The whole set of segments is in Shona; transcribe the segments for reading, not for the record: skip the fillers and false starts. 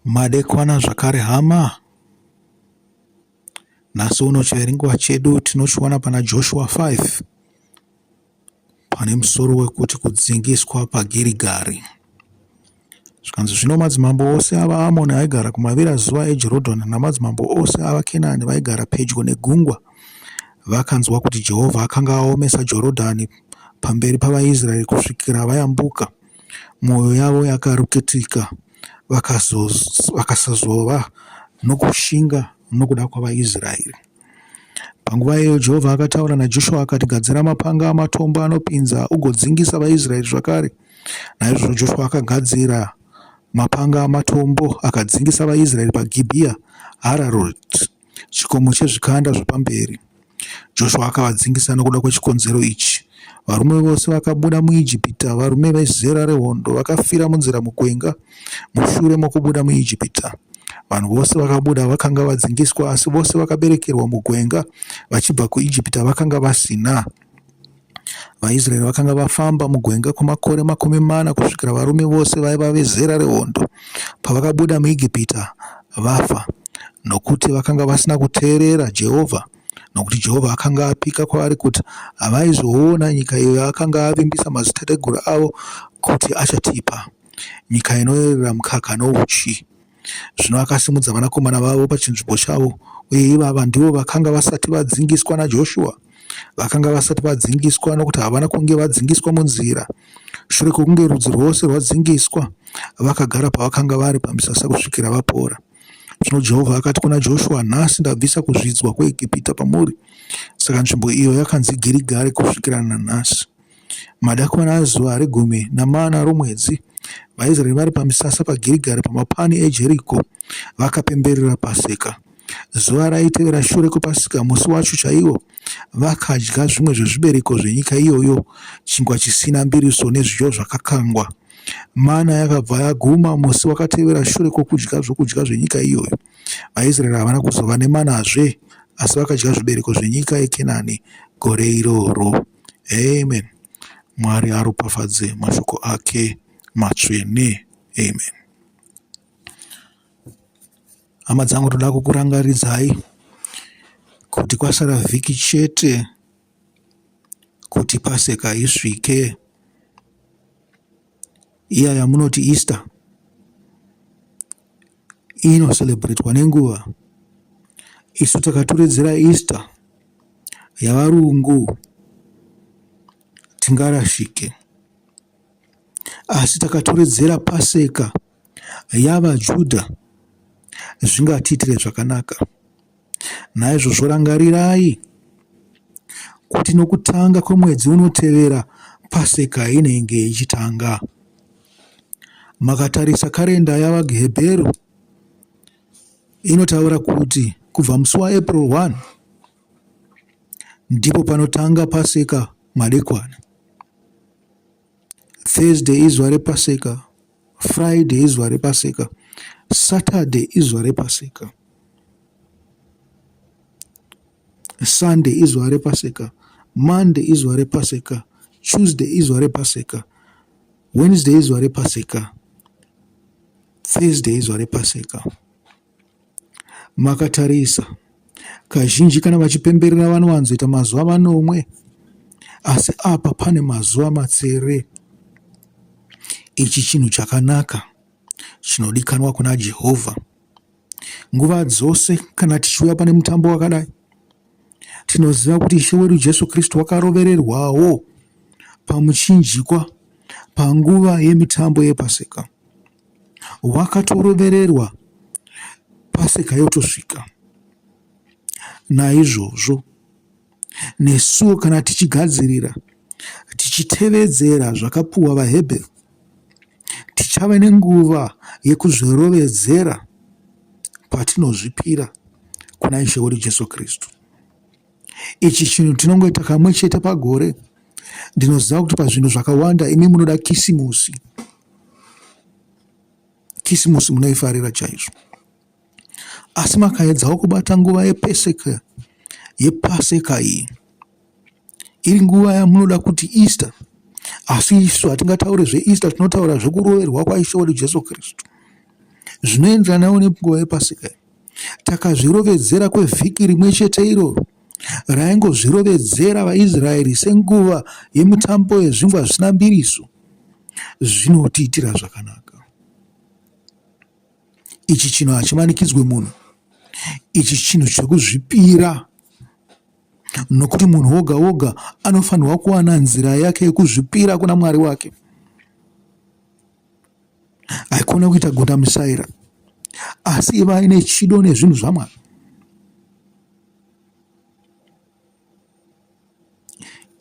Madekwana zvakare hama. Nhasi uno chiverengwa chedu tinochiwana pana Joshua 5 pane musoro wekuti kudzingiswa paGirigari. Zvikanzi zvino madzimambo ose avaAmoni aigara kumavirazuva eJorodhani namadzimambo ose avaKenani vaigara pedyo negungwa vakanzwa kuti Jehovha akanga aomesa Jorodhani pamberi pavaIsraeri kusvikira vayambuka. Mwoyo yavo yakarukitika vakasazova nokushinga nokuda kwavaIsraeri. Panguva iyoyo Jehovha akataura naJoshua akati, Gadzira mapanga amatombo anopinza ugodzingisa vaIsraeri zvakare. Naizvozvo Joshua akagadzira mapanga amatombo akadzingisa vaIsraeri paGibhiya Hararoti, chikomo chezvikanda zvepamberi. Joshua akavadzingisa nokuda kwechikonzero ichi. Varume vose vakabuda muIjipita, varume vezera rehondo, vakafira munzira mugwenga mushure mokubuda muIjipita. Vanhu vose vakabuda vakanga vadzingiswa, asi vose vakaberekerwa mugwenga vachibva kuIjipita vakanga vasina. VaIsraeri vakanga vafamba mugwenga kwemakore 40 kusvikira varume vose vaiva vezera rehondo pavakabuda muIjipita vafa, nokuti vakanga vasina kuteerera Jehovha, nokuti Jehovha akanga apika kwavari kuti havaizoona nyika iyo yaakanga avimbisa madzitateguru avo kuti achatipa, nyika inoyerera mukaka nouchi. Zvino akasimudza vanakomana vavo pachinzvimbo chavo, uye ivava ndivo vakanga vasati vadzingiswa naJoshua. Vakanga vasati vadzingiswa nokuti havana kunge vadzingiswa munzira. Shure kwokunge rudzi rwose rwadzingiswa, vakagara pavakanga vari pamisasa kusvikira vapora. Zvino Jehovha akati kuna Joshua, Nhasi ndabvisa kuzvidzwa kweEgipita pamuri. Saka nzvimbo iyo yakanzi Girigari kusvikira nanhasi. Madekwana azuva regumi namana romwedzi, vaIsraeri vari pamisasa paGirigari pamapani eJeriko vakapemberera Paseka. Zuva raitevera shure kwePasika, musi wacho chaiwo, vakadya zvimwe zvezvibereko zvenyika iyoyo, chingwa chisina mbiriso nezviyo zvakakangwa. Mana yakabva yaguma musi wakatevera shure kwokudya zvokudya zvenyika iyoyo. VaIsraeri havana kuzova nemanazve, asi vakadya zvibereko zvenyika yeKenani gore iroro. Amen. Mwari aropafadze mashoko ake matsvene. Amen. Hama dzangu, toda kukurangaridzai kuti kwasara vhiki chete kuti Paseka isvike. Iya yamunoti Easter inocelebratwa nenguva. Isu takaturedzera Easter yavarungu tingarashike. Asi takatoredzera Paseka yavaJudha zvingatiitire zvakanaka. Naizvozvo rangarirai kuti nokutanga kwemwedzi unotevera Paseka inenge ichitanga. Makatarisa karenda yavaHebheru inotaura kuti kubva musi waApril 1 ndipo panotanga Paseka madekwana. Thursday izuva rePaseka, Friday izuva rePaseka, Saturday izuva rePaseka, Sunday izuva rePaseka, Monday izuva rePaseka, Tuesday izuva rePaseka, Wednesday izuva rePaseka, Thursday izuva rePaseka. Makatarisa, kazhinji kana vachipemberera vanowanzoita mazuva manomwe, asi apa pane mazuva matsere. Ichi chinhu chakanaka chinodikanwa kuna Jehovha. Nguva dzose kana tichiuya pane mutambo wakadai, tinoziva kuti Ishe wedu Jesu Kristu wakarovererwawo pamuchinjikwa panguva yemitambo yePaseka. Wakatorovererwa Paseka yotosvika. Naizvozvo nesuwo kana tichigadzirira tichitevedzera zvakapuwa vaHebheru, tichave nenguva yekuzvirovedzera patinozvipira kuna Ishe wedu Jesu Kristu. Ichi chinhu tinongoita kamwe chete pagore. Ndinoziva kuti pazvinhu zvakawanda imi munoda Kisimusi. Kisimusi munoifarira chaizvo. Asi makaedzawo kubata nguva yepeseka yepaseka iyi iri nguva yamunoda kuti Easter asi isu hatingataure zveEaster tinotaura zvekuroverwa kwaIshe wedu Jesu Kristu. Zvinoenderanawo nenguva yePasika. Takazvirovedzera kwevhiki rimwe chete iroro raingozvirovedzera vaIsraeri senguva yemitambo yezvingwa zvisina mbiriso. Zvinotiitira zvakanaka. Ichi chinhu hachimanikidzwe munhu. Ichi chinhu chekuzvipira nokuti munhu woga woga anofanirwa kuwana nzira yake yekuzvipira kuna Mwari wake. Haikona kuita gundamusaira, asi ivai nechido nezvinhu zvaMwari.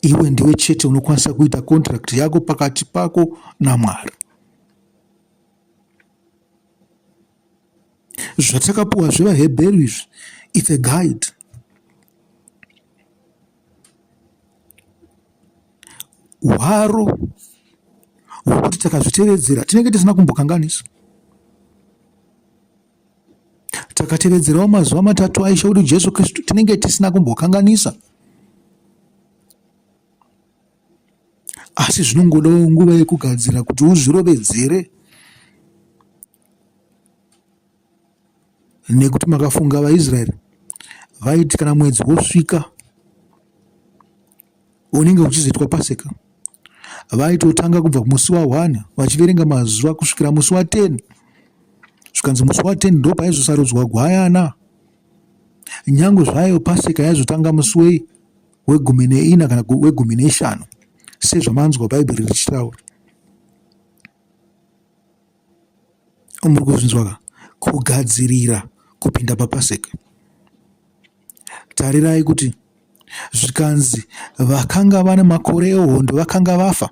Iwe ndiwe chete unokwanisa kuita contract yako pakati pako naMwari. Zvatakapuwa zvevaHebheru izvi, it's a guide. Hwaro hwekuti takazvitevedzera tinenge tisina kumbokanganisa. Takatevedzerawo mazuva matatu aIshe wedu Jesu Kristu tinenge tisina kumbokanganisa. Asi zvinongodawo nguva yekugadzira kuti uzvirovedzere nekuti makafunga vaIsraeri vaiti kana mwedzi wosvika unenge uchizoitwa paseka vaitotanga kubva musi wa1 vachiverenga mazuva kusvikira musi wa10 zvikanzi musi wa10 ndo paizosarudzwa gwayana nyange zvayo paseka yaizotanga musi wei wegumi neina kana wegumi neshanu sezvamanzwa bhaibheri richitaura Muri kuzvinzwa ka? Kugadzirira kupinda paPaseka. Tarirai kuti zvikanzi vakanga vane makore ehondo vakanga vafa.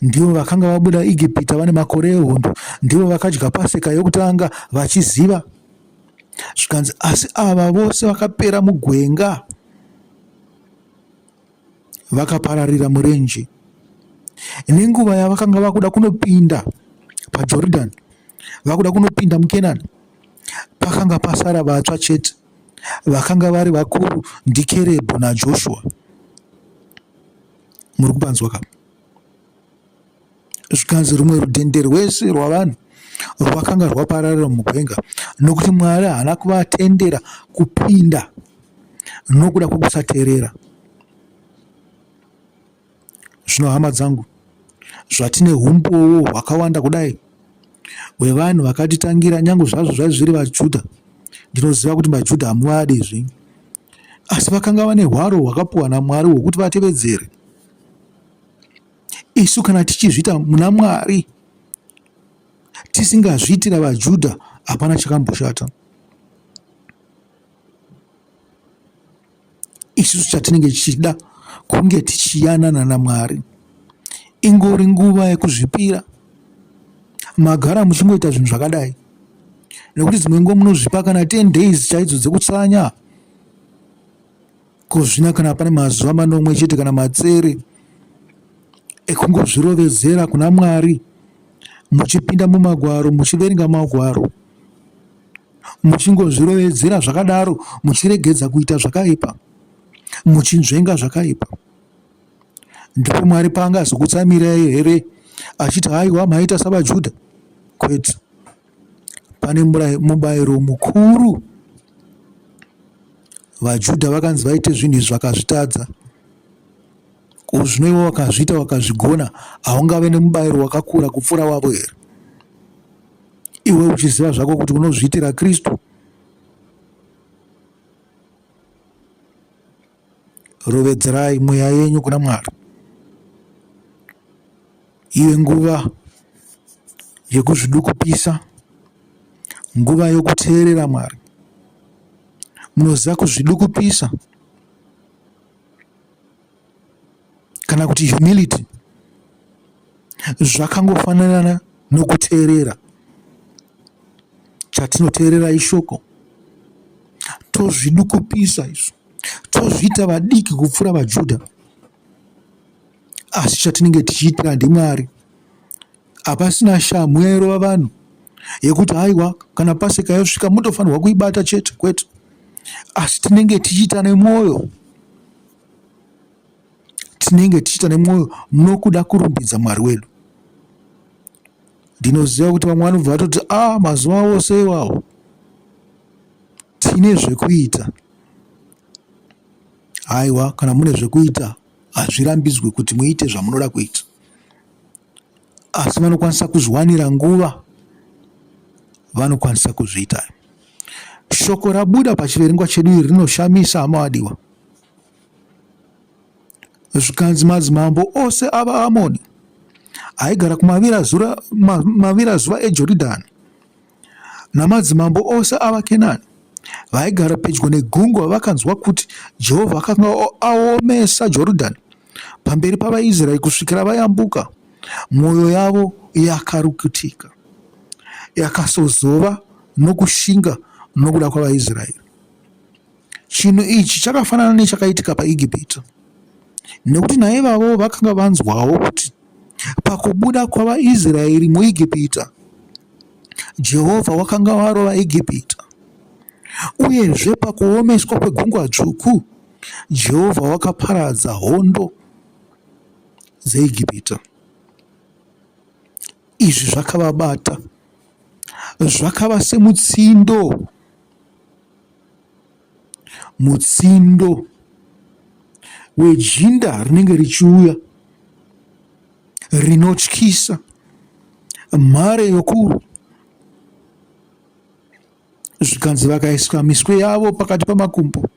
Ndivo vakanga vabuda Egipita vane makore ehondo. Ndivo vakadya Paseka yokutanga vachiziva. Zvikanzi asi ava vose vakapera mugwenga. Vakapararira murenje. Nenguva yavakanga vakuda kunopinda paJoridhani, vakuda kunopinda muKenani, pakanga pasara vatsva chete. Vakanga vari vakuru ndiKerebhu naJoshua. Muri kupanzwa ka? Zvikanzi rumwe rudhende rwese rwavanhu rwakanga rwapararira mugwenga nokuti Mwari haana kuvatendera kupinda nokuda kwokusateerera. Zvino hama dzangu, zvatine humbowo hwakawanda kudai hwevanhu vakatitangira, nyange zvazvo zvaive zviri vaJudha, ndinoziva kuti maJudha hamuvadi zvenyu, asi vakanga vane hwaro hwakapuwa naMwari hwokuti vatevedzere. Isu kana tichizviita muna Mwari tisingazviitira vaJudha hapana chakamboshata. Isusu chatinenge tichida kunge tichiyanana naMwari. Ingori nguva yekuzvipira. Magara muchingoita zvinhu zvakadai nekuti dzimwe nguva munozvipa kana 10 days chaidzo dzekutsanya. Ko zvino kana pane mazuva manomwe chete kana matsere ekungozvirovedzera kuna Mwari muchipinda mumagwaro muchiverenga magwaro muchingozvirovedzera zvakadaro muchiregedza kuita zvakaipa muchinzvenga zvakaipa ndipo Mwari paangazokutsamirai here achiti haiwa maita savaJudha kwete pane mubayiro mukuru VaJudha vakanzi vaite zvinhu izvi vakazvitadza. Ko zvino iwe wakazviita wakazvigona, haungave nemubayiro wakakura kupfuura wavo here? Iwe uchiziva zvako kuti unozviitira Kristu. Rovedzerai mweya yenyu kuna Mwari. Ive nguva yekuzvidukupisa, nguva yokuteerera Mwari. Munoziva kuzvidukupisa kana kuti humility zvakangofanana nokuteerera. Chatinoteerera ishoko, tozvidukupisa isu, tozviita vadiki kupfuura vaJudha. Asi chatinenge tichiitira ndiMwari. Hapasina shamhu yairova vanhu yekuti haiwa kana paseka yosvika mutofanirwa kuibata chete kwete. Asi tinenge tichiita nemwoyo. Tinenge tichiita nemwoyo nokuda kurumbidza Mwari wedu. Ndinoziva kuti vamwe vanobva vatoti a ah, mazuva ose iwawo tine zvekuita. Haiwa, kana mune zvekuita hazvirambidzwe kuti muite zvamunoda kuita, asi vanokwanisa kuzviwanira nguva vanokwanisa kuzviita. Shoko rabuda pachiverengwa chedu iri rinoshamisa hama vadiwa. Zvikanzi madzimambo ose avaAmoni aigara kumavirazuva eJoridhani namadzimambo ose avaKenani vaigara pedyo negungwa vakanzwa kuti Jehovha akanga aomesa Joridhani pamberi pavaIsraeri kusvikira vayambuka, mwoyo yavo yakarukutika, yakasozova nokushinga nokuda kwavaIsraeri. Chinhu ichi chakafanana nechakaitika paEgipita, nekuti naivavo vakanga vanzwawo kuti pakubuda kwavaIsraeri muEgipita, Jehovha wakanga warova Egipita, uyezve pakuomeswa kweGungwa Dzvuku, Jehovha wakaparadza hondo dzeEgipita. Izvi zvakavabata, zvakava semutsindo Mutsindo wejinda rinenge richiuya rinotyisa. Mhare yokurwa. Zvikanzi vakaiswa miswe yavo pakati pamakumbo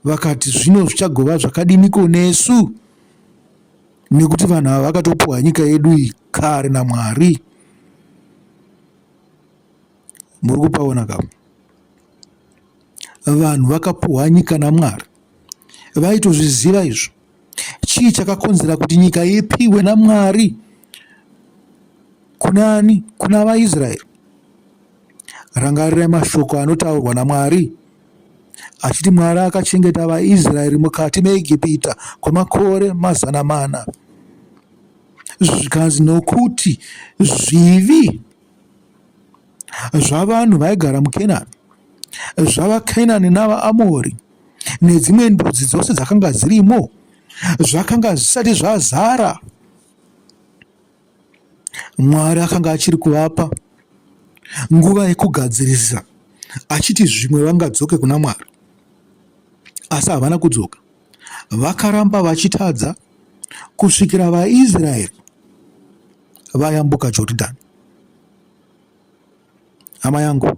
vakati zvino zvichagova zvakadiniko nesu nekuti vanhu ava vakatopuhwa nyika yedu iyi kare naMwari. Muri kupaona ka? Vanhu vakapuhwa nyika naMwari vaitozviziva izvo. Chii chakakonzera kuti nyika ipiwe naMwari kunani? Kuna vaIsraeri. Rangarirai mashoko anotaurwa naMwari achiti Mwari akachengeta vaIsraeri mukati meEgipita kwemakore 400. Zvikanzi nokuti zvivi zvavanhu vaigara muKenani, zvavaKenani navaAmori nedzimwe ndudzi dzose dzakanga dzirimo zvakanga zvisati zvazara. Mwari akanga achiri kuvapa nguva yekugadzirisa achiti zvimwe vangadzoke kuna Mwari, asi havana kudzoka. Vakaramba vachitadza kusvikira vaIsraeri vayambuka Joridhani. Hama yangu,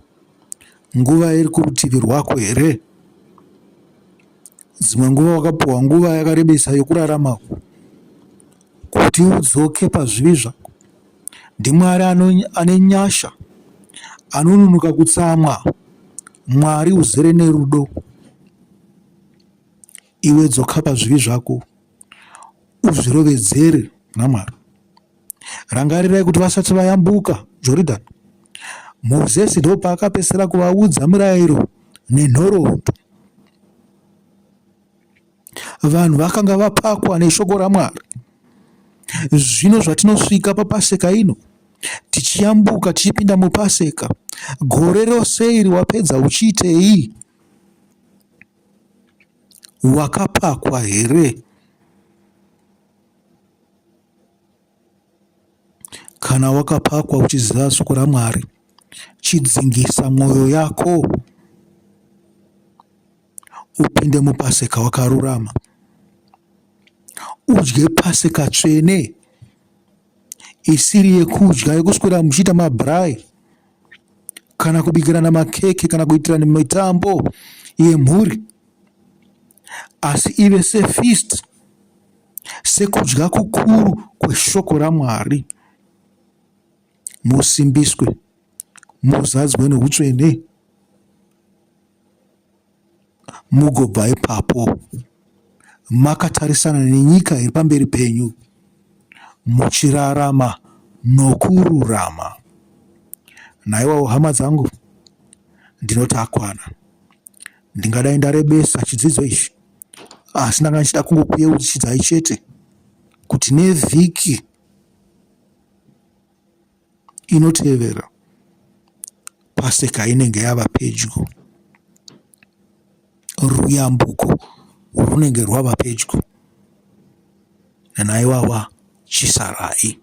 nguva iri kurutivi rwako here? Dzimwe nguva wakapiwa nguva yakarebesa yokurarama kuti udzoke pazvivi zvako. NdiMwari ane nyasha, anononoka kutsamwa, Mwari uzere nerudo. Iwe dzoka pazvivi zvako uzvirovedzere naMwari. Rangarirai kuti vasati vayambuka Joridhani, Mozisi ndopaakapedzisira kuvaudza mirayiro nenhoroondo. Vanhu vakanga vapakwa neshoko raMwari. Zvino zvatinosvika paPaseka ino, tichiyambuka tichipinda muPaseka, gore rose iri wapedza uchiitei? Wakapakwa here? Kana wakapakwa uchiziva shoko raMwari, chidzingisa mwoyo yako upinde muPaseka wakarurama, udye Paseka tsvene isiri yekudya yekuswera muchiita mabhurayi kana kubikirana makeke kana kuitirana mitambo yemhuri, asi ive sefeast sekudya kukuru kweshoko raMwari, musimbiswe, muzadzwe neutsvene, mugobva ipapo makatarisana nenyika iri pamberi penyu, muchirarama nokururama. Naiwawo hama dzangu, ndinoti akwana. Ndingadai ndarebesa chidzidzo ichi asi ndanga ndichida kungokuyeuchidzai chete kuti nevhiki inotevera Paseka inenge yava pedyo, ruyambuko rwunenge rwava pedyo. Naiwawa chisarai.